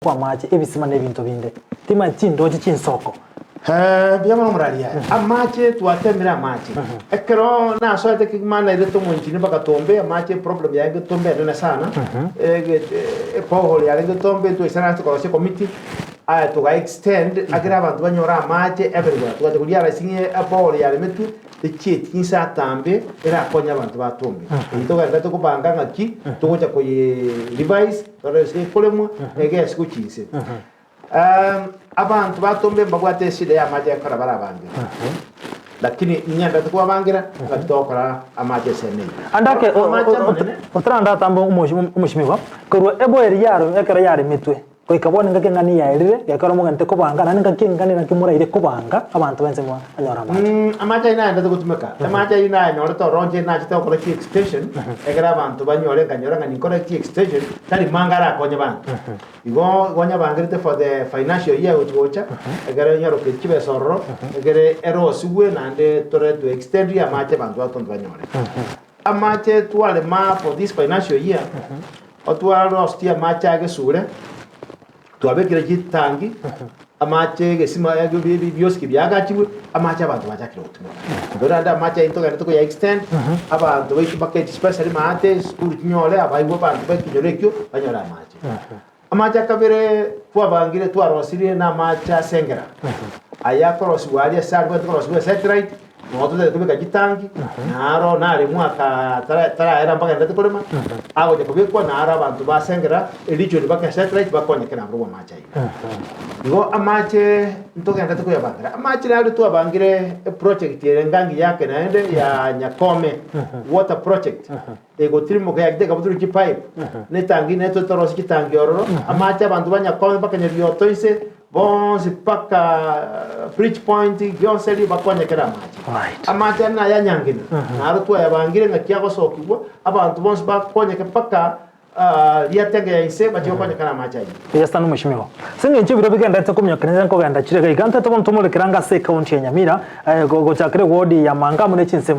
Kw'amache, ebisima na ebinto binde. Timanya chindoche chinsoko. Mbuya mono omorari aye. Amache twatemire amache. Ekero nasoete kegima nairete omoinchini mpaka Tombe, amache eproblem yarenge Tombe enene sana. Eborehole yarenge Tombe twaisarance korosia ecommittee, aye toga extend ekero abanto banyore amache everywhere. Togacha korealize ng'a eborehole yaremetwe techieti inse atambe erakonye abanto ba Tombe. Eyio togendererete kobanga ng'aki togocha koye revise. Tore ase ekoremwa egesi gochia inse. Abanto ba Tombe mbabwate eshida y'amache ekora bare abange. Lakini ning'enderete kobabangera ng'aki togokora amache ase ime eye. Ande ake Amache amanene. otarandatamba omoshimiwa, korwa eboeri yaro ekero yaremetwe, goika bono engaki eng'ana yaerire, gekero mogente kobanga, naende engaki eng'ana naki moraire kobanga abanto b'ense banyore amache. Amache ayio naendete gotumeka, amache ayio nayanyorete ororo inche nachete gokora chiextension, ekero abanto banyore nkanyora ng'a ninkore chiextension, tari manga arakonye banto. Igo igo nyabangerete for the financial year egochi gocha, ekero nyaroke chibesa ororo, ekere erosigwe naende tore to extend amache abanto batonto banyore. Amache twarema for this financial year, otwarostie amache agesure, Twabekire chitangi, amache egesima biosi biagachigwe, amache abanto bachakire gotumeka. Ekero naende amache ayio togenderete koya extend, abanto baito mpaka especially maate esukuru chinyore abaibwa abanto ba ekenyoro ekio banyore amache. Amache akabere twabangire twarosirie na amache ase engera, aya akorosiwa aria ase arwete korosiwa esatellite, Nonya totagete kobeka chitangi, naro naremwe aka tara taraera mbagenderete korema, agocha kobekwa naro abanto basengera eregion bake satellite bakonye kera barobwo amache ayio. Igo amache ntogenderete koyabangera. Amache naro twabangire eproject ere engangi yake naende ya Nyakome water project, egotirimoka yachete ekabutorwa chipipe, na etangi nere totorosie chitangi ororo, amache abanto ba Nyakome mpaka Nyarioto inse, Bonsi mpaka Bridge Point, Gionseri bakonye kera amache. Right. Amache aya naya nyangena, naro twayabangire ng'aki agosokigwa, abanto bonsi bakonyeke mpaka ah, riatenge ya inse bachie gokonyeka kera amache ayio. Yes, tano mweshimiwa. Ase eng'encho ebiro bigenderete kominyoka ninche nkogenda chire iga, iga ntete bono tomorekere ange ase ecounty ya Nyamira, eh, gochakera eward ya Manga amo ne chinsemo.